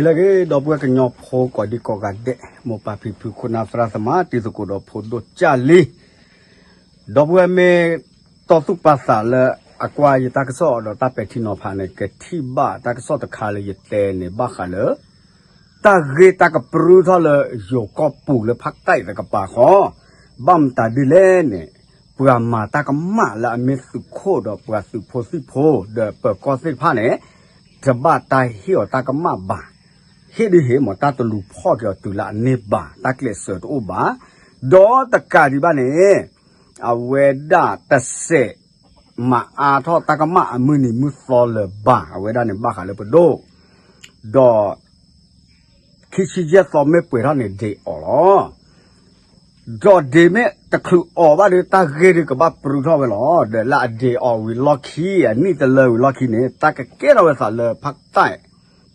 လၢအဂ့ၤ ဒီပုၢ်ဝဲၢ်ကညီဖိကိးဒံကိးဂၤဒဲး, မိၢ်ပၢ်ဖံဖု ခိၣ်နၢ်သရၣ်သမါ တံၤသကိးဒီးဖိဒိၣ်ကၢ်လံ, ဒီပုၢ်ဝဲၢ်မ့ၢ်တီၢ်သူၣ်ပာ်သးလၢ အကွၢ်ယတၢ်ကစီၣ်ဒီးတၢ်ပဲာ်ထံနီၤဖးန့ၣ် ကထံၣ်ဘၣ်တၢ်ကစီၣ်တခါလၢယတဲန့ၣ် ဘၣ်ဃးလၢ တၢ်ဂ့ၢ်တၢ်ကပြုၢ်ထီၣ်လၢယိၤကီၢ်ပူၤလၢဖးတၢ်အံၤတကပၤဃီ, ဘၣ်မတၤဒ်လဲၣ်န့ၣ် ပှၤမၤတၢ်ကမၣ်လၢအမ့ၢ်သုးခိၣ်ဒီးပှၤသုးဖိသံၣ်ဖိ ဒီးပၢၤကီၢ်သ့ၣ်တဖၣ်န့ၣ် တဘၣ်တၢ်ဟ့ၣ်အီၤတၢ်ကမၣ်ဘၣ်. ဟ့ၣ်ဒုးဟ့ၣ် မ့ၢ်တၢ်တလူၤဖီၣ်က့ၤအီၤတုၤလၢအန့ၢ်ဘၣ် တၢ်ကျဲးစၢးတအိၣ်ဘၣ်. ဒီးတကးဒံးဘၣ်န့ၣ် အဝဲဒၣ်တစဲး မၤအါထီၣ်တၢ်ကမၣ်အမုၢ်နံၤမုၢ်သီလၢၤဘၣ်. အဝဲဒၣ်န့ၣ်ဘၣ်ဃးလၢပဒိၣ်, ဒီး ခံဆံယဲၢ်သီမ့ၢ်ပှဲၤထီၣ်န့ၣ် ဒ့းအီၤလီၤ. ဒီးဒ့းမ့ၢ်တချုးအီၤဘၣ်ဒီး တၢ်ဂ့ၢ်ဒုးကဘၣ်ပြုၢ်ထီၣ်ဝဲလီၤ. ဒီးလၢအဒ့းအီၤဝံၤလီၢ်ခံ အနံၣ်တလၢဝံၤလီၢ်ခံန့ၣ် တၢ်ကကဲထီၣ်ဝဲသးလၢဖးတၢ်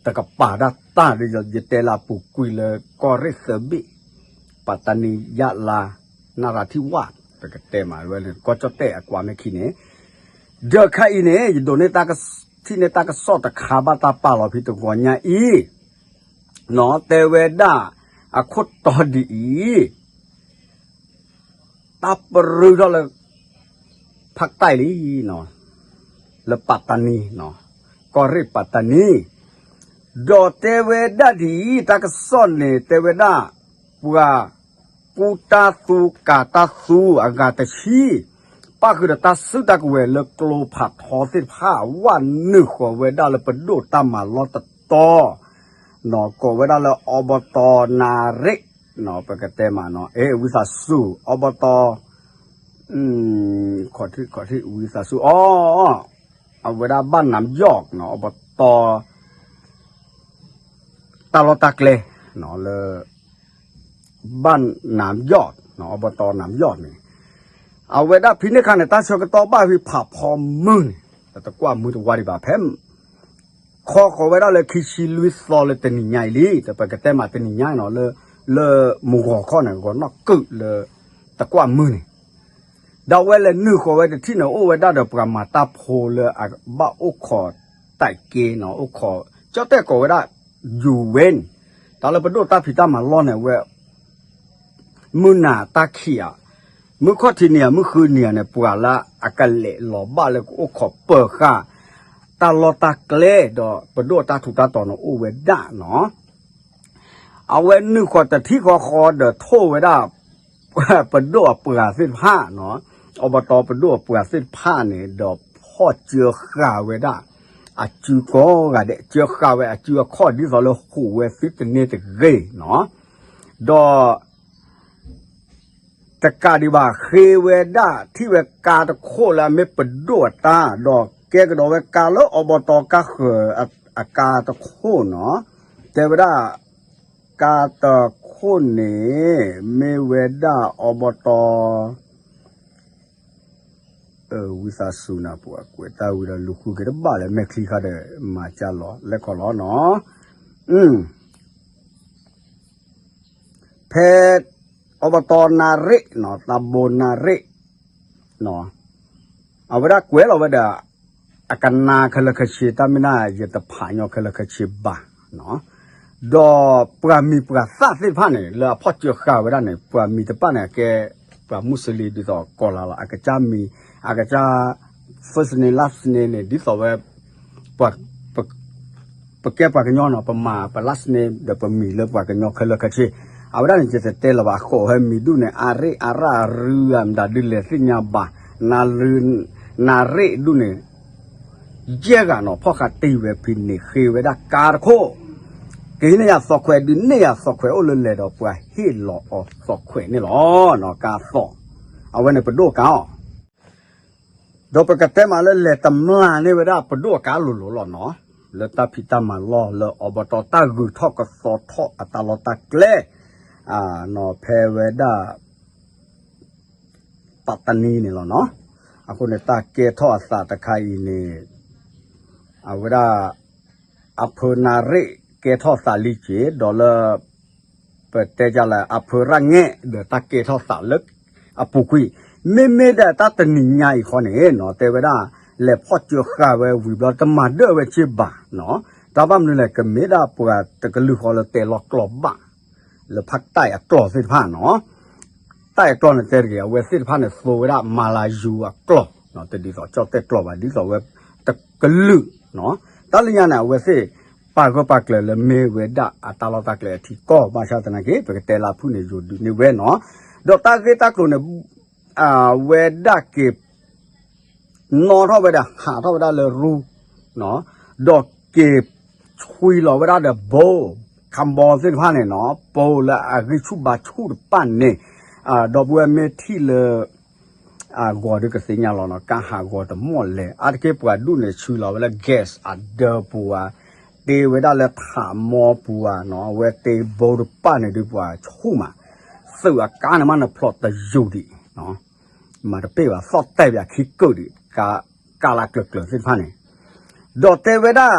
တကပၤဒၣ်တၢ်ဒီး ယတဲလၢအပူၤကွံာ်လၢကီၢ်ရ့ၣ်သၢဘ့ၣ်, ပၣ်တနံယါလါ နရၤထံဝၣ် ပကတဲမးဝဲလၢကီၢ်ကၠီၣ်တဲၣ်အကွၢ်မ့ၢ်ခံန့ၣ်, ဒီးခဲအံၤန့ၣ် ယဒိးန့ၢ်တၢ်က ထံၣ်န့ၢ်တၢ်ကစီၣ်တခါဘၣ်တၢ်ပာ်လီၤဖဲတဂီၤညါအံၤ, နီၢ်တဲဝဲဒၣ် အခိၣ်တီဒ်အံၤ တၢ်ပြုၢ်ထီၣ်လၢ ဖးတၢ်လံ, လၢပၣ်တနံ, ကီၢ်ရ့ၣ်ပၣ်တနံ, ဒီးတဲဝဲဒၣ်ဒ်အံၤ တၢ်ကစီၣ်န့ၣ် တဲဝဲဒၣ် ပှၤကူတၢ်သူကၤတၢ်သူအဂၤတဆံ ပၣ်ဃုာ်ဒီးတၢ်စုတၢ်ကဝဲၤလၢကျိဖးထီသ့ၣ်တဖၣ် ဝဲနုာ်ဃီၤဝဲဒၣ်လၢပဒိၣ်တၢ်မၤလီၢ်တတီၤ ကိးဝဲဒၣ်လၢအီဘတီနၤရ့ၣ်, ပကတဲမးနီၤ အဲ ဝံသးစူၤ အီဘတီ ခီၣ်ထံး ဝံသးစူၤအီၤ, အဝဲဒၣ်ဘၣ်နၢ်ယီၣ် အီဘတီ တၢ်လီၢ်တၢ်ကျဲ လၢ ဘၣ်နၢ်ယီၣ် အီဘတီနၢ်ယီၣ်န့ၣ်, အဝဲဒၣ်ဖဲန့ၣ်အခါန့ၣ် တၢ်ဆၢကတီၢ်ဘၣ်ဖဲဖးဖီမုၢ်န့ၣ် တကွၢ်မုၢ်တဝါဒံးဘၣ်ဖဲ ခီဃီၤဝဲဒၣ်လၢခံဆံလွံၢ်သီလၢတနံၤညါအံၤလံ, ပကတဲမးတနံၤညါနီၤ လၢ လၢမုၢ်ဂီၤခီန့ၣ် ဂီၤနီၢ်ကုၢ်လၢ တကွၢ်မုၢ်န့ၣ် ဒီးအဝဲလဲၤနုာ်ဃီၤဝဲတထံၣ်န့ၣ် အိၣ်ဝဲဒၣ်ဒီးပှၤမၤတၢ်ဖိလၢအဘၣ်အိၣ်ခိးတၢ်က့နီၤ, အိၣ်ခိး ကၠီၣ်တဲၣ်ကိးဝဲဒၣ် ယူၤဝ့ၣ်, တၢ်လၢပဒိၣ်တၢ်ဖံးတၢ်မၤလီၢ်န့ၣ် အဝဲ မုၢ်နၤတၢ်ခံးဧါ, မုၢ်ခီၣ်ထံးနံၤဧါ မုၢ်ဃုနံၤဧါန့ၣ် ပှၤလၢအကလဲၤလီၤဘၣ်လၢကအိၣ်ခိးပၢၤဃာ် တၢ်လီၢ်တၢ်ကျဲဒီး ပဒိၣ်တၢ်ထူးတၢ်တီၤန့ၣ်အိၣ်ဝဲဒၣ်နီၤ အဝဲနုာ်ဃီၤတထံၣ်ဃီဃီဒီးထိၣ်ဝဲဒၣ် ပဒိၣ်အပှၤသ့ၣ်တဖၣ်နီၤ, အီဘတီပဒိၣ်အပှၤသ့ၣ်တဖၣ်န့ၣ် ဒီးဖီၣ်စၢဃာ်ဝဲဒၣ် အစုကိးဂၤဒဲး စၢဃာ်ဝဲအစုအခီၣ်ဒ်သိးလၢဟူးဝဲသုတန့ၢ်တဂ့ၤနီၤ, ဒီး တကးဒံးဘၣ် ဃ့ဝဲဒၣ်ထံၣ်ဝဲကါတခိၣ်လၢအမ့ၢ်ပဒိၣ်အတၢ် ဒီးကဲကဒီးဝဲကါလၢအီဘတီကါဃၢၤအကါတခိၣ်နီၤ, တဲဝဲဒၣ် ကါတခိၣ်န့ၣ် မ့ၢ်ဝဲဒၣ်အီဘတီ ဝံသးစူၤနၤ ပှၤကွဲးတၢ်ဝံၤဒီးလူၤဃုက့ၤတဘၣ်လၢမဲာ်ချံခါဒီး မၤကၢ်လီၤလဲၤခီလီၤနီၤ, ဖဲ အီဘတီနၣ်ရံၣ်နီၤ တၢ်ဘိနၣ်ရံၣ်နီၤ, အဝဲဒၣ်ကွဲးလီၤဝဲဒီး အကနါခဲလၢာ်ခဲဆ့ တၢ်မ့ၢ်ဒၣ်ယတဖးညီခဲလၢာ်ခဲဆ့ဘၣ်နီၤ, ဒီးပှၤမံၤပှၤသၣ်သ့ၣ်တဖၣ်န့ၣ် လၢအဖီၣ်စၢဃာ်ဝဲဒၣ်န့ၣ် ပှၤမံၤတဖၣ်န့ၣ် အကဲ ပှၤမူစလ့ၣ်ဒ်သိးကီၢ်လၢ်လီၤ အကစၢ်မံၤ အကစၢ် first name last name န့ၣ် ဒ်သိးဝဲ ပ ပကဲပှၤကညီနီၤ ပမၤပ last name ဒီးပမံၤလၢပှၤကညီခဲလၢာ်ခဲဆ့, အဝဲဒၣ်န့ၣ် ယတတဲလၢၤဘၣ် ဃိးဟဲမံၤဒူၣ်န့ၣ် အရ့ၣ်အရၣ်အရုအမတၤဒုးလဲၤသ့ၣ်ညါဘၣ်, နၣ်ရံၣ် နၣ်ရံၣ်ဒူၣ်န့ၣ် ယဲၢ်ဂၤနီၤ ဖီၣ်ဃာ်တ့ၢ်ဝဲဖဲန့ၣ် ဃ့ဝဲဒၣ်ကါတခိၣ်, ကဟံးန့ၢ်ယၤသီခွဲး ဒုးန့ၢ်ယၤသီခွဲးအိၣ်လၢလဲၤဒီးပှၤဟ့ၣ်လီၤအီၤသီခွဲးန့ၣ်လီၤ, ကါသီၣ်, အဝဲန့ၣ်ပဒိၣ်ကါအီၤ ဒီးပကတဲမးလၢလဲၤတမျၢ်န့ၢ်ဝဲဒၣ်ပဒိၣ်အကါလိၤလိၤလီၤနီၤ, လၢတၢ်ဖံးတၢ်မၤလီၢ်လၢအီဘတီတၢ်ဂုၤထီၣ်ကသီထီၣ်အတၢ်လီၢ်တၢ်ကျဲ, နီၤဖဲဝဲဒၣ် ပၣ်တနံန့ၣ်လီၤနီၤ, အဃိန့ၣ် တၢ်ကဲထီၣ်အသးတခါအံၤန့ၣ် အဝဲဒၣ် အဖၢနၣ်ရံၣ်ကဲထီၣ်သးလံက့ၤ ဒီးလၢ ပတဲဒ်လဲၣ် အဖၢရၣ်ငဲၣ်ဒီးတၢ်ကဲထီၣ်သးလၢ အပူၤကွံာ်, မ့မ့ၢ်ဒၣ်တၢ်တနံၤညါအံၤဃီန့ၣ်နီၤ တဲဝဲဒၣ် လဲၤဖီၣ်စၢဃာ်ဝဲဝံၤဘျီ တမၤဒၢၣ်ဝဲက့ၤဘၣ်နီၤ, တၢ်ဘၣ်မနုၤလဲၣ် ကမ့ၢ်ဒၣ်ပှၤတကလုာ်ဃီလၢတဲလီၤကျိာ်ဘၣ် လၢဖးတၢ်အကျိာ်သ့ၣ်တဖၣ်နီၤ. တၢ်အကျိာ်န့ၣ်တဲတဂ့ၤ အဝဲသ့ၣ်တဖၣ်န့ၣ် သိဝဲဒၣ်မၤလၤယူၤအကျိာ်, တဒ်သိးကၠီၣ်တဲၣ်ကျိာ်ဘၣ် ဒ်သိးဝဲတကလုာ်နီၤ. တၢ်လၢညါန့ၣ် အဝဲသ့ၣ်ပာ်ဂၢၢ်ပာ်ကျၢၤလၢမ့ၢ်ဝဲဒၣ်အတၢ်လီၢ်တၢ်ကျဲအထံကီၢ် ဘၣ်ဆၣ်သနာ်က့ ပကတဲလၢအဖုၣ်န့ၣ် ယိၤဒုးန့ၢ်ဝဲနီၤ. ဒီးတၢ်ဂ့ၢ်တၢ်ကျိၤန့ၣ် အဝဲဒၣ်က့ၤ နီၣ်ထီၣ်ဝဲဒၣ် ဟးထီၣ်ဝဲဒၣ်လၢရူ ဒီးက့ၤဆွံလီၤဝဲဒၣ်ဒီးဘိ ခးဘီသ့ၣ်တဖၣ်န့ၣ်နီၤ ပိလၢအဂံၢ်ဆူၣ်ဘါဆူၣ်တဖၣ်န့ၣ် ဒီပုၢ်ဝဲၢ်မ့ၢ်ထံၣ်လၢ အဂီၤဒုးကသ့ၣ်ညါလီၤနီၤ ကါဟးဂီၤတမီၢ်လဲၣ် အါတက့ၢ်ပှၤဒူၣ်န့ၣ် ဆှၢလီၤဝဲလၢ gas အဒၢပူၤဧါ, တ့ဝဲဒၣ်လၢထးမီပူၤဧါနီၤ အဝဲတ့ဘိတဖၣ်န့ၣ်ဒုး ပှၤဆူၣ်မး, သုးအကါန့ၣ်မးနဖျိးတယူၤဒံး မၤတပ့ၢ်ဘၣ် သီၣ်တဲာ်ပၠးခံကုာ်ဒံး ကါလၢကျၢၤကျၢၤသ့ၣ်တဖၣ်န့ၣ်, ဒီးတဲဝဲဒၣ်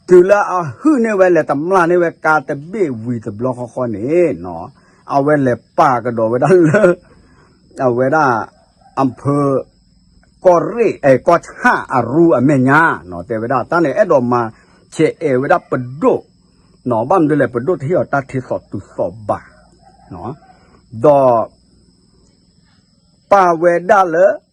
တုၤလၢအဟုၣ်န့ၢ်ဝဲလဲၤတမျၢ်န့ၢ်ဝဲကါတဘ့ၣ်ဝံၤတဘျီဃီဃီန့ၣ်နီၤ အဝဲလဲၤပာ်ကဒီးဝဲဒၣ်လၢ အဝဲဒၣ် အဖၢ ကီၢ်ရ့ၣ် အဲ ကီၢ်ဆၣ်အရူအမဲာ်ညါနီၤ တဲဝဲဒၣ်တၢ်န့ၣ် အဲၣ်ဒိးမၤဆဲးအဲၣ်ဝဲဒၣ်ပဒိၣ်နီၤ ဘၣ်မနုၤလဲၣ် ပဒိၣ်တဟ့ၣ်အီၤတၢ်ထံသီၣ်တုၤသီၣ်ဘၣ် ဒီး ပာ်ဝဲဒၣ်လၢ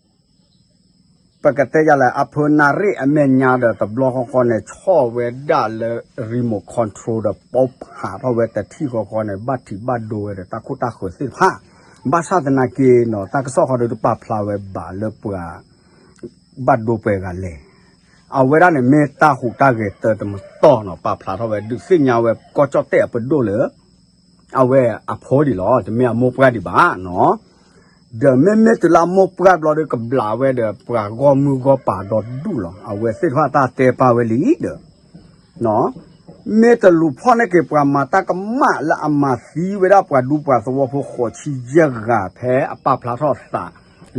ပကတဲယၤလဲၣ် အဖၢနၣ်ရံၣ်အမဲာ်ညါဒီး တဘျီဃီဃီန့ၣ် ဆီၣ်ဝဲဒၣ်လၢ remote control ဒီး ပိာ်ဖးထီၣ်ဝဲတထံၣ်ဃီဃီန့ၣ် ဘၣ်ထံးဘၣ်ဒိဝဲဒီး တၢ်ခိၣ်တၢ်ဃၢၤသ့ၣ်တဖၣ်, ဘၣ်ဆၣ်သနာ်က့နီၤ တၢ်ကစီၣ်ဃီဒီးတပာ်ဖျါဝဲဘၣ်လၢပှၤ ဘၣ်ဒိပှဲၤဂၤလဲၣ်, အဝဲဒၣ်န့ၣ် မ့ၢ်တၢ်ဟူးတၢ်ဂဲၤတၢတမတီၢ်နီၤ ပာ်ဖျါထီၣ်ဝဲ ဒုးသ့ၣ်ညါဝဲကီၢ်ကၠီၣ်တဲၣ်အပဒိၣ်လၢ အဝဲအဖိဒံးလီၤ တမ့ၢ်အမိၢ်ပှၢ်ဒံးဘၣ်နီၤ, ဒီးမ့မ့ၢ်တုၤလၢအမိၢ်ပှၢ်ဘျီဒီး ကဘျးဝဲဒီး ပှၤဂီၢ်မုၢ်ဂီၢ်ပၤဒီဒူၣ်လီၤ အဝဲသ့ၣ်တဖၣ်တၢ်တဲပာ်ဝဲလံဒီး မ့ၢ်တလူၤဖီၣ်န့ၢ်က့ၤပှၤမၤတၢ်ကမၣ်လၢအမၤသံဝဲဒၣ်ပှၤဒူပှၤသဝီဖိဃိးဆံယဲၢ်ဂၤ ဖဲအပာ်ဖျါထီၣ်အသး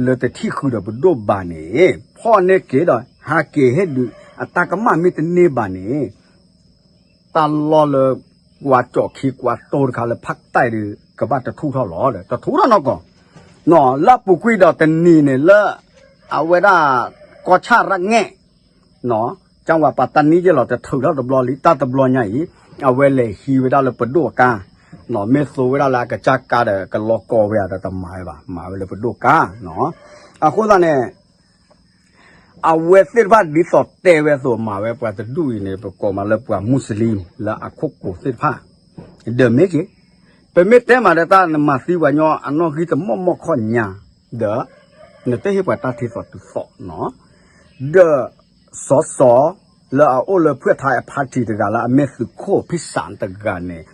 လၢတထံၣ်ဃုာ်ဒီးပဒိၣ်ဘၣ်န့ၣ် ဖီၣ်န့ၢ်က့ၤဒီး ဟးက့ၤဟ့ၣ်ဒုးအတၢ်ကမၣ်မ့ၢ်တန့ၢ်ဘၣ်န့ၣ် တၢ်လီၢ်လၢ ကွၢ်ကၠီၣ်ခံကွၢ်တိၢ်တခါလၢဖးတၢ်ဒီး ကဘၣ်တထူၣ်ထီၣ်လီၤဒီး တထူၣ်ထီၣ်နီၢ်ကီၢ်, လၢအပူၤကွံာ်ဒီးတနံၤန့ၣ်လၢ အဝဲဒၣ် ကီၢ်ဆၣ်ရၣ်ငဲၣ် ကၠၢဝၤပာ်တၢ်နံၣ်ယဲၢ်လီၤ တထုးထီၣ်တဘျီလံ တၢ်တဘျီညါအံၤ အဝဲလဲၤဟံးဝဲဒၣ်လၢပဒိၣ်အကါ, မ့ၢ်သိဝဲဒၣ်လၢအကစၢ်ကါဒီး ကလီကီဝဲဧါဒီးတမၤဝဲဘၣ် မၤဝဲလၢပဒိၣ်ကါ, အဃိသတးန့ၣ် အဝဲသ့ၣ်တဖၣ်ဒ်သိးတဲဝဲအသိးမၤဝဲပှၤတဒူၣ်အံၤန့ၣ် ပကိးမးလၢပှၤမူစလံ လၢအခိၣ်ကိးသ့ၣ်တဖၣ်, ဒီးမ့ၢ်က့ၤ, ပမ့ၢ်တဲမးဒီးတၢ်နမၤသံပှၤညီအနီၣ်ဂံၢ်တမီၢ်မီၢ်ခီၣ်ညါ, ဒီး နတဟ့ၣ်ပှၤတၢ်ထံသီၣ်တုၤသီၣ်နီၤ, ဒီး စီၤစီၤ လၢအအိၣ်လၢ ဖုၣ်ထါ အ party တဂၤလၢအမ့ၢ်သုးခိၣ်ဖံစးတဂၤန့ၣ်,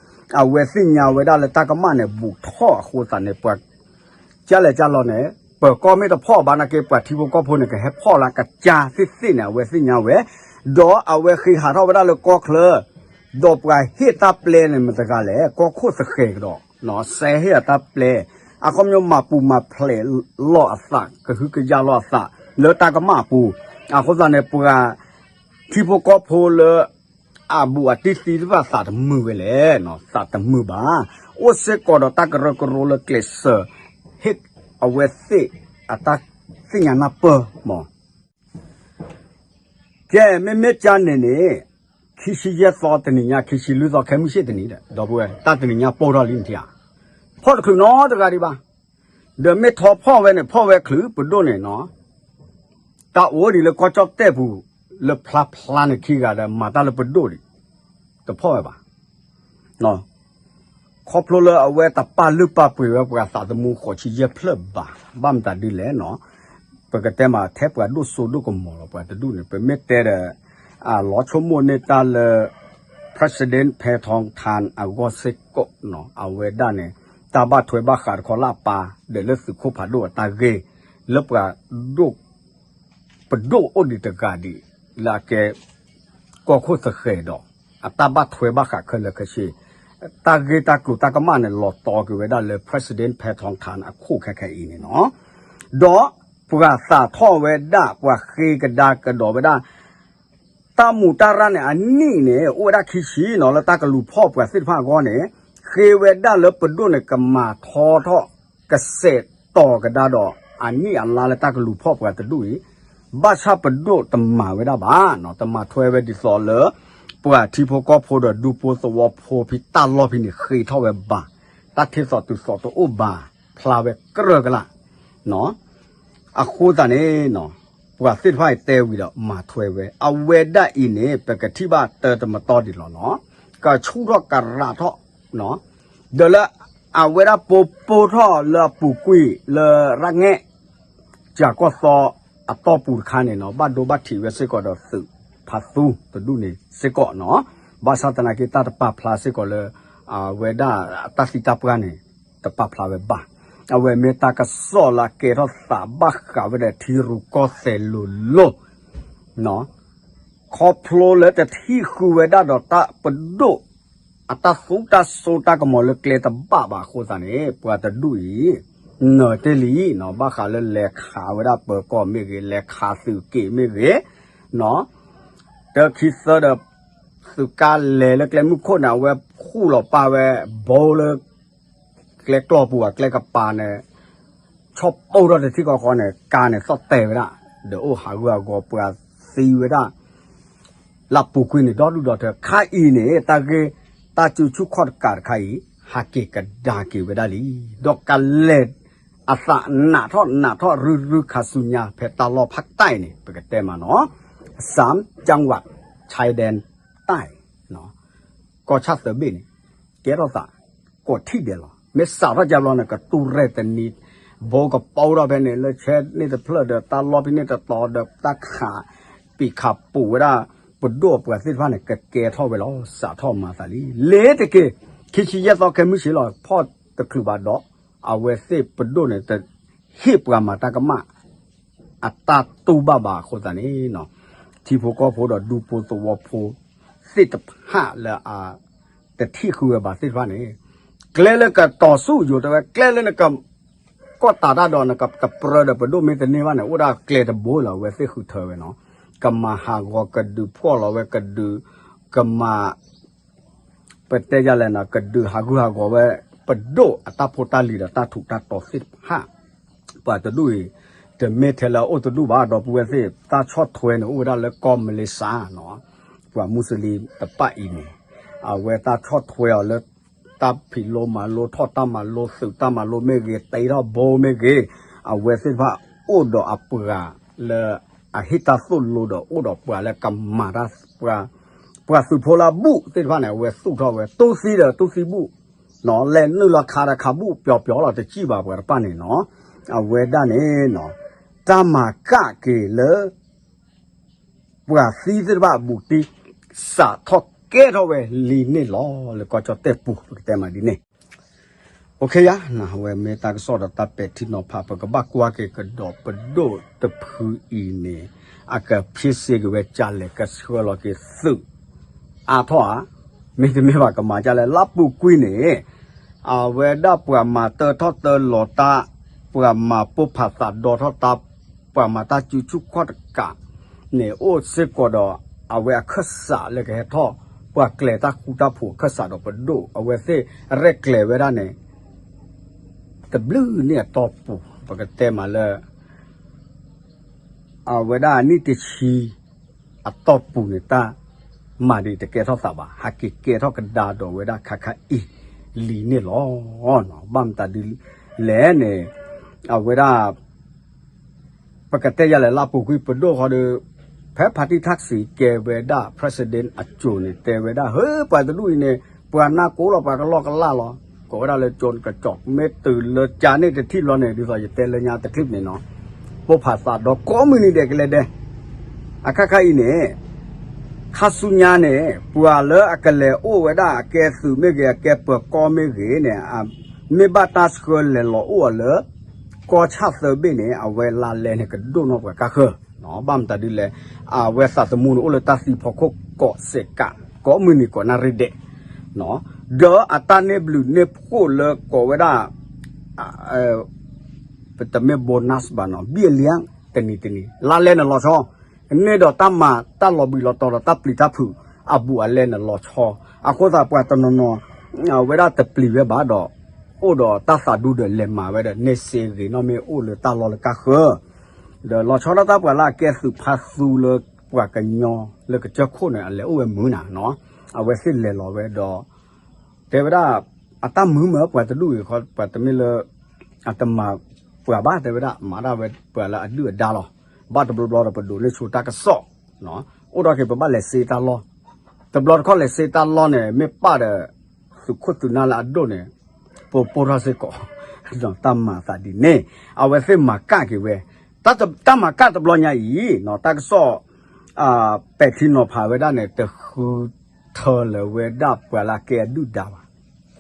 အဝဲသ့ၣ်ညါဝဲဒၣ်လၢတၢ်ကမၣ်န့ၣ် ဘူးထီၣ်အဃိသတးန့ၣ် ပှၤ ကၢ်လဲၣ်ကၢ်လီၤန့ၣ် ပၢၤကီၢ်မ့ၢ်တဖီၣ်ဘၣ်နာ်က့ ပှၤထံဖိကီၢ်ဖိန့ၣ် ကဟဲဖီၣ်လၢကစၢ်သ့ၣ်သ့ၣ်န့ၣ် အဝဲသ့ၣ်ညါဝဲ, ဒီးအဝဲဃ့ဟးထီၣ်ဝဲဒၣ်လၢကီၢ်ချၢ, ဒီးပှၤဟ့ၣ်တၢ်ပျဲန့ၣ်မတၤတဂၤလဲၣ် ကီၢ်ခိၣ်သဃဲၤကဒီး, စဲဟ့ၣ်အတၢ်ပျဲ, အခီပညီမၤပူၤမၤဖျဲးလီၤအသး ကဟုကယာ်လီၤအသး လၢတၢ်ကမၣ်အပူၤ, အဃိသတးန့ၣ် ပှၤ ထံဖိကီၢ်ဖိလၢ အဘူးအတံၢ်သံတဖၣ်သးတမုာ်ဝဲလဲၣ်, သးတမုာ်ဘၣ်, အိၣ်စ့ၢ်ကီးဒီးတၢ်ကရၢကရိလၢကျဲးစၢး ဟ့ၣ်အဝဲသ့ၣ်အတၢ်သ့ၣ်ညါနၢ်ပၢၢ်မး, ကဲ မ့မ့ၢ်ကၢ်န့ၣ်န့ၣ် ခံဆံယဲၢ်သီတနံၤညါ ခံဆံလွံၢ်သီခဲမုၢ်ဆ့ၣ်တနံၤဒီး ဒီပုၢ်ဝဲၢ် တၢ်တနံၤညါပိၢ်ထီၣ်လံနထံၣ်ဧါ, ဖီၣ်တချုးနီတဂၤဒံးဘၣ်, ဒီးမ့ၢ်ထီဖီၣ်ဝဲန့ၣ် ဖီၣ်ဝဲချုးပဒိၣ်န့ၣ်နီၤ တၢ်အိၣ်ဒံးလၢကီၢ်ကၠီၣ်တဲၣ်ပူၤ လၢဖျါဖျါန့ၣ်ခံဂၤဒီးမၤတၢ်လၢပဒိၣ်ဒံး, တဖီၣ်ဝဲဘၣ်, ခီဖျိလၢအဝဲတပာ်လုၢ်ပာ်ပှ့ၤဝဲပှၤသးသမူဃိးဆံယဲၢ်ဖျၢၣ်ဘၣ်, ဘၣ်မတၤဒ်လဲၣ်နီၤ, ပကတဲမးထဲပှၤဒိၣ်စိဒိၣ်ကမီၤလီၤ ပှၤတဒူၣ်န့ၣ် ပမ့ၢ်တဲဒီး အလီၤဆိကမိၣ်န့ၢ်တၢ်လၢ President ဖဲထီထါအဂီၢ်စ့ၢ်ကီးနီၤ အဝဲဒၣ်န့ၣ် တၢ်ဘၣ်ထွဲဘၣ်ဃးတခီလၢအပၢ် ဒီးလၢသုးခိၣ်ဖးဒိၣ်အတၢ်ဂ့ၢ် လၢပှၤဒိၣ် ပဒိၣ်အိၣ်ဒံးတဂၤဒံး လၢအကဲ ကီၢ်ခိၣ်သဃဲၤဒီး အတၢ်ဘၣ်ထွဲဘၣ်ဃးခဲလၢာ်ခဲဆ့ တၢ်ဂ့ၢ်တၢ်ကျိၤတၢ်ကမၣ်န့ၣ် လီၤတီက့ၤဝဲဒၣ်လၢ President ဖဲထီထါအခိၣ်ခဲခဲအံၤန့ၣ်နီၤ ဒီးပှၤသးထီၣ်ဝဲဒၣ် ပှၤဃ့ကဒါကဒီးဝဲဒၣ် တၢ်မူးတၢ်ရၢ်န့ၣ် အနံၣ်န့ၣ် အိၣ်ဝဲဒၣ်ခံဆံနီၤ လၢတၢ်ကလူၤဖီၣ်ပှၤသ့ၣ်တဖၣ်အဂီၢ်န့ၣ် ဃ့ဝဲဒၣ်လၢပဒိၣ်န့ၣ် ကမၤထီထီၣ် ကစဲးတီၤကဒါဒီး အနံၣ်အလါလၢတၢ်ကလူၤဖီၣ်ပှၤတဒူၣ်အံၤ ဘၣ်ဆၣ်ပဒိၣ်တမၤဝဲဒၣ်ဘၣ်နီၤ တမၤထွဲဝဲဒ်သိးလၢ ပှၤထံဖိကီၢ်ဖိဒီးဒူဖိသဝီဖိဖဲတၢ်လီၢ်ဖဲန့ၣ် ဃ့ထီၣ်ဝဲဘၣ်, တၢ်ထံၣ်သိးတုၤသိးတအိၣ်ဘၣ်, ဖျါဝဲကြၢးကလာ်. အဃိသတးန့ၣ် ပှၤသ့ၣ်တဖၣ်အံၤတဲဝံၤဒီးမၤထွဲဝဲ အဝဲဒၣ်အံၤန့ၣ် ပကထံၣ်ဘၣ်တၢ်တမတီၢ်ဒံးလီၤနီၤ, ကဆူၣ်ထီၣ်ကရးထီၣ် ဒီးလၢအဝဲဒၣ်ပိာ်ပိာ်ထီၣ်လၢအပူၤကွံာ်လၢရၣ်ငဲၣ် ကၠၤကီၢ်သီအတီၢ်ပူၤတခါန့ၣ်နီၤ, ဘၣ်ဒိဘၣ်ထံးဝဲစ့ၢ်ကီးဒီးသုးဖးသူတဒူၣ်န့ၣ်စ့ၢ်ကီးနီၤ, ဘၣ်ဆၣ်သနာ်က့တၢ်တပာ်ဖျါစ့ၢ်ကီးလၢ အဝဲဒၣ်တၢ်သံတၢ်ပှၢ်န့ၣ် တပာ်ဖျါဝဲဘၣ်. အဝဲမ့ၢ်တၢ်ကစီၣ်လၢအကဲထီၣ်သးဘၣ်ဃးဝဲဒီးထံရူၢ်ကီၢ်သဲးလိၤလိၤ ခီဖျိလၢတထံၣ်ဃုာ်ဝဲဒၣ်ဒီးတၢ်ပဒိၣ်အတၢ်သူတၢ်စိတၢ်ကမီၤလၢကျဲတဘၣ်ဘၣ်အဃိသတးန့ၣ် ပှၤတဒူၣ်အံၤ နၢၤတ့ၢ်လံနီၤ, ဘၣ်ဃးလၢလဲၤခးဝဲဒၣ်ပၢၤကီၢ်မ့ၢ်ဂ့ၤ, လဲၤခးသုးက့ၤမ့ၢ်ဂ့ၤ, တၢ်ခံသၢဒီး သုးကါလဲၤလၢကျဲမုၢ်ခိၣ်န့ၣ် အဝဲဃူလီၤပာ်ဝဲ ဘိလၢ ကျဲကျီၢ်ပူၤအကျဲကပၤန့ၣ် ဆီၣ်ပိၢ်ထီၣ်တထံၣ်ဃီဃီန့ၣ် ကါန့ၣ်သီၣ်တဲာ်ဝဲဒၣ်, ဒီးအိၣ်ဟးဂူာ်ဟးဂီၤပှၤသံဝဲဒၣ် လၢပူၤကွံာ်န့ၣ် ဒီဒူၣ်ဒီထၢ ခါအံၤန့ၣ် တၢ်ဂ့ၢ်တၢ်စုဆူၣ်ခီၣ်တကးတခါအံၤ ဟးက့ၤကဒါက့ၤဝဲဒၣ်လံ, ဒီးကလဲၤအသးနးထီၣ်နးထီၣ်ရုၢ်ရုၢ်ခါဆူညါ ဖဲတၢ်လီၢ်ဖးတၢ်အံၤန့ၣ် ပကတဲမးနီၤ, စၢမ် ကၠၣ်ဝး ဆဲဒဲတၢ်အံၤ ကီၢ်ဆၣ်သၢဘ့ၣ်န့ၣ် ကဲထီၣ်သး ကိးထံၣ်ဒဲးလီၤ. မ့ၢ်စးထီၣ်ကဘျီန့ၣ် ကတူၢ်ရဲၣ်တနံၤ, ဘိကပီထီၣ်ဖဲန့ၣ် လၢဆဲန့ၣ်တဖျၢၣ်ဒီး တၢ်လီၢ်ဖဲန့ၣ်တတီၤဒီး တၢ်ခးပံာ်ခးပူၤဝဲဒၣ် ပဒိၣ်အပှၤသ့ၣ်တဖၣ်န့ၣ် ကကဲထီၣ်ဝဲလီၤ. စးထီၣ်မၤသးလံ. လ့ၤတက့ၢ်, ခံဆံယဲၢ်သီခဲမုၢ်ဆ့ၣ်လီၤ. ဖီၣ်တချုးဘၣ်ဒီး အဝဲသ့ၣ်ပဒိၣ်န့ၣ် တဟ့ၣ်ပှၤမၤတၢ်ကမၣ် အတၢ်တူၢ်ဘၣ်ဘၣ်အဃိသတးန့ၣ် ထံဖိကီၢ်ဖိဒီးဒူဖိသဝီဖိသ့ၣ်တဖၣ်လၢအ တထံၣ်ဃုာ်ဝဲဘၣ်သ့ၣ်တဖၣ်န့ၣ် ကျဲလၢကတီၤဆူၣ်ယိာ်တဲဝဲ ကျဲလၢနက ကီၢ်တးတၢ်ဒီးနကတပြၢဒီးပဒိၣ်မ့ၢ်တန့ၢ်ဘၣ်န့ၣ် အိၣ်ဒၣ်ကျဲတဘိလီၤ. အဝဲသ့ၣ်ဃုထၢဝဲနီၤ, ကမၤဟးဂီၤကဒုးဖှီၣ်လီၤဝဲကဒုး ကမၤ ပတဲယလဲၣ်နီၤ ကဒုးဟးဂူာ်ဟးဂီၤဝဲ ပဒိၣ်အတၢ်ဖိတၢ်လံၤဒီးတၢ်ထူးတၢ်တီၤသ့ၣ်တဖၣ် ပှၤတဒူၣ်အံၤ တမ့ၢ်ထဲလၢအအိၣ်တဒူၣ်ဘၣ် ဒီပုၢ်ဝဲၢ်သ့ၣ် တၢ်ဆီၣ်ထွဲန့ၣ် အိၣ်ဝဲဒၣ်လၢကီၢ်မလ့ၡါနီၤ, ပှၤမူစလ့တပၣ်အံၤန့ၣ် အဝဲတၢ်ဆီၣ်ထွဲအီၤလၢ တၢ်ဖံးလိမၤလိထီၣ်တၢ်မၤလိသုးတၢ်မၤလိမ့ၢ်ဂ့ၤ တ့ထီၣ်ဘိမ့ၢ်ဂ့ၤ အဝဲသ့ၣ်တဖၣ်အိၣ်ဒီးအပှၤလၢအဟ့ၣ်တၢ်သိၣ်လိဒီးအိၣ်ဒီးပှၤလၢကမၤတၢ် ပှၤသုးဖိလၢအဘူၣ်သ့ၣ်တဖၣ်န့ၣ် အဝဲသူၣ်ထီၣ်ဝဲ တူၢ်သံဒီးတူၢ်သံဘူၣ် လဲၤနုာ်လီၤခးဒီးခးဘူၣ်ပျီၤပျီၤလီၤ တစံၣ်ဘၣ်ပှၤတဖၣ်န့ၣ်နီၤ, အဝဲဒၣ်န့ၣ် တၢ်မၤကၣ်က့ၤလၢ ပှၤသံသ့ၣ်တဖၣ်အဘူးတံၢ် စးထီၣ်ကဲထီၣ်ဝဲလံန့ၣ်လီၤ. လၢကီၢ်ကၠီၣ်တဲၣ်ပူၤ ပကတဲမးဒ်န့ၣ် အိၣ်ခ့ယါ အဝဲမ့ၢ်တၢ်ကစီၣ်ဒီးတၢ်ပဲာ်ထံနီၤဖး ပကဘၣ်ကွၢ်က့ၤကဒီးပဒိၣ်တဖုအံၤန့ၣ် အကဖ့စ့က့ၤဝဲကၢ်လဲၣ် ကဆှၢလီၤက့ၤသုး အါထီၣ်ဧါ, မ့တမ့ၢ်ဘၣ်ကမၤကၢ်လဲၣ် လၢပူၤကွံာ်န့ၣ် အဝဲဒၣ်ပှၤမၤတၢထီၣ်တၢလီၤတၢ် ပှၤမၤပိၢ်ဖးသးဒီထီၣ်တၢ် ပှၤမၤတၢ်စုဆူၣ်ခီၣ်တကးန့ၣ် အိၣ်စ့ၢ်ကီးဒီး အဝဲအခၢၣ်စးလၢကဟဲထီၣ် ပှၤကျဲၤတၢ်ဃူတၢ်ဖိးအခၢၣ်စးဒီးပဒိၣ် အဝဲသ့ၣ်ရဲၣ်ကျဲၤဝဲဒၣ်န့ၣ် တဘျုးန့ၢ်အတီၢ်ပူၤ ပကတဲမးလၢ အဝဲဒၣ်နံၣ်တဆံအတီၢ်ပူၤန့ၣ် တၢ်မၤဒ်တကဲထီၣ်သးဘၣ် ဟးက့ၤကဲထီၣ်ကဒါဒီးဝဲဒၣ်ခါခါအံၤလံန့ၣ်လီၤ. ဘၣ်မတၤဒ်လဲၣ်န့ၣ် အဝဲဒၣ် ပကတဲယၤလဲၣ် လၢပူၤကွံာ်ပဒိၣ်ဃီဒီး ဖဲဖါတံၢ်ထၣ်စံးကဲဝဲဒၣ် president အစိၤန့ၣ် တဲဝဲဒၣ် ဟၢ ပှၤတဒူၣ်အံၤန့ၣ် ပှၤနၢ်ကိးလီၤ ပှၤကလီကလၢ်လီၤ ကိးဝဲဒၣ်လၢ ကၠိကၠီး မ့ၢ်တုၤလၢကၢ်န့ၣ်တထံၣ်ဘျီန့ၣ် ဒ်သိးယတဲလၢညါတချံၣ်န့ၣ်နီၤ ပိၢ်ဖးသးဒီကိးမုၢ်နံၤဒဲးကလဲၤဒဲး အခါခါအံၤန့ၣ် ခါဆူညါန့ၣ် ပှၤလၢအကလဲၤအိၣ်ဝဲဒၣ် အကဲသုးမ့ၢ်ဂ့ၤ အကဲပၢၤကီၢ်မ့ၢ်ဂ့ၤန့ၣ် မ့ၢ်ဘၣ်တၢ်ဆှၢလဲၤလီၤအိၣ်အီၤလၢ ကီၢ်ဆၣ်သၢဘ့ၣ်န့ၣ် အဝဲလါလဲန့ၣ် ကဒိၣ်နီၢ်ပှၤကါဃၢၤ ဘၣ်မတၤဒ်လဲၣ် အဝဲသးသမူန့ၣ် အိၣ်လၢတၢ်သံဖီခိၣ်ကိးစဲးကး ကိးမုၢ်နံၤကိးနၣ်ရံၣ်ဒဲး ဒီးအတၢ်န့ၢ်ဘျုးန့ၢ်ဖှိၣ်လၢကိးဝဲဒၣ် ပတမ့ၢ် bonus ဘၣ်နီၤ เบี้ยเลี้ยง တနံၤတနံၤ လါလဲန့ၣ်လီၤဆီ န့ၢ်ဒီးတၢ်မၤတၢ်လီၤဘှံးလီၤတီၤဒီးတၢ်ပျံၤတၢ်ဖုးအဘူးအလဲန့ၣ်လီၤဆီ အဃိသတးပှၤတနီၤနီၤ အဝဲဒၣ်တပျံၤဝဲဘၣ်ဒီး အိၣ်ဒီးတၢ်သးဒူဒီးလဲၤမၤဝဲဒီး န့ၢ်စ့ဂ့ၤနီၣ်မ့ၢ်အိၣ်လၢတၢ်လီၢ်လၢကါဃၢၤ ဒီးလီၤဆီဒၣ်တၢ်ပှၤလၢအကဲသုးဖါသူလၢ ပှၤကညီလၢကစၢၢ်ခိၣ်န့ၣ် အလဲၤအိၣ်ဝဲမုာ်နၤနီၤ, အဝဲသ့ၣ်လဲၤလီၤဝဲဒီး တဲဝဲဒၣ် အတၢ်မုာ်မ့ၢ်ပှၤတဒူၣ်ဂ့ၤခီ ပှၤတမ့ၢ်လၢ အတမၤပှၤဘၣ် တဲဝဲဒၣ် မၤဒၣ်ဝဲပှၤလၢအဒုၣ်အဒါလီၤ. ဘၣ်တဘျီဘျီဒီး ပဒိးန့ၢ်ဆိတၢ်ကစီၣ် အိၣ်ဒီးက့ၤ ပဘၣ်လဲၤစ့တၢ်လီၢ်, တဘျီတခီၣ်လဲၤစ့တၢ်လီၢ်န့ၣ် မ့ၢ်ပာ်ဒီး သုးခိၣ်သုးနၢ်လၢအဒိၣ်န့ၣ် ပပိၢ်ထီၣ်စ့ၢ်ကီး တၢ်မၤသးဒ်န့ၣ် အဝဲသ့ၣ်မၤကၣ်က့ၤဝဲ တၢ်မၤကၣ်တဘျီညါအံၤနီၤ တၢ်ကစီၣ် ပဲာ်ထံနီၤဖးဝဲဒၣ်န့ၣ် တဃုထၢလၢၤဝဲဒၣ်ပှၤလၢအကဲအဒုၣ်ဒါဘၣ်.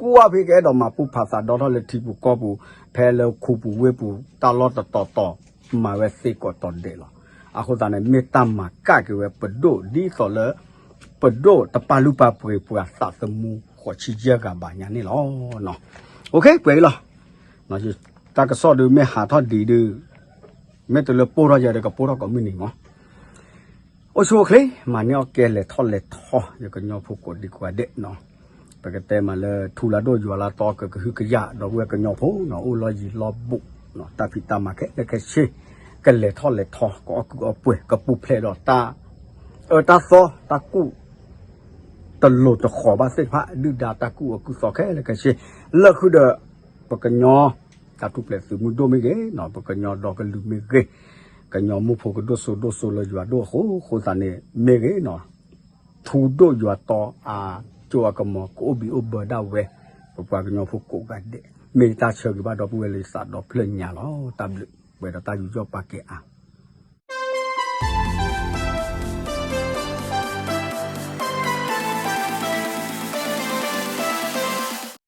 ကွၢ်ဖဲကအဲၣ်ဒိးမၤပူၤဖးသးဒီထီၣ်လၢထံပူၤကီၢ်ပူၤ ဖဲလၢခူပူၤဝ့ၢ်ပူၤ တၢ်လီၢ်တတီၤတီၤ မၤဝဲသ့ကိးတီၤဒဲးလီၤ. အဃိသတးန့ၣ် မ့ၢ်တၢ်မၤကၣ်က့ၤဝဲပဒိၣ်ဒ်သိးလၢ ပဒိၣ်တပာ်လုၢ်ပာ်ပှ့ၤပှၤသးသမူဃိးဆံယဲၢ်ဂၤဘၣ်ညါန့ၣ်လီၤ. အိၣ်ခ့ ပှဲၤအံၤလီၤ. တၢ်ကစီၣ်ဒုးမ့ၢ်ဟးထီၣ်ဒံးဒုး မ့ၢ်တလၢပိၢ်ထီၣ်ယၤဒီး ကပိၢ်ထီၣ်ကိးမုၢ်နံၤမး အိၣ်ဆူၣ်အိၣ်ချ့ မၤန့ၢ်အီၣ်ကဲလဲၤထီၣ်လဲၤထီ ယကညီဖိကိးဒံကိးဂၤဒဲးနီၤ. ပကတဲမးလၢထူလၢဒိၣ်ယွၤလၢတီ ကကဟုကယာ်ဒီပုၢ်ဝဲၢ်ကညီဖိနီၤ အိၣ်လီၤယံၤလီၤဘူးနီၤ တၢ်ဖံးတၢ်မၤခဲလၢာ်ခဲဆ့ ကလဲၤထီၣ်လဲၤထီ ကအီၣ်ကုးအီပှဲၤ ကပူၤဖျဲးဒီးတၢ်အၢတၢ်သီ တၢ်ကူၣ် တလိၤတဃီၤဘၣ်သ့ၣ်တဖၣ် ဒုၣ်ဒါတၢ်ကူၣ်အီၣ်ကုၢ်သီခဲလၢာ်ခဲဆ့ လၢဃုာ်ဒီး ပကညီ တၢ်ထူၣ်ဖျဲးသုးမုၢ်ဒိၣ်မ့ၢ်ဂ့ၤနီၤ ပကညီဒီကလုာ်မ့ၢ်ဂ့ၤ ကညီမိၢ်ဖိကဒိၣ်စိဒိၣ်စိလၢယွၤဒိၣ်အဃိ အဃိသတးန့ၣ် မ့ၢ်ဂ့ၤနီၤ ထူဒိၣ်ယွၤတီအစိအကမီၤ ကအိၣ်ဘံၣ်အိၣ်ဘၢဒၣ်ဝဲ ပပှၤကညီဖိကိးဂၤဒဲး မ့ၢ်ယတၢ်ဆၢဂ့ၤဘၣ်ဒီပုၢ်ဝဲၢ်လၢယသးဒီဖျၢၣ်ညါလီၤ. တၢ်ဘျုး ပှဲၤဒီးတၢ်ယူးယီၣ်ပာ်ကဲအါ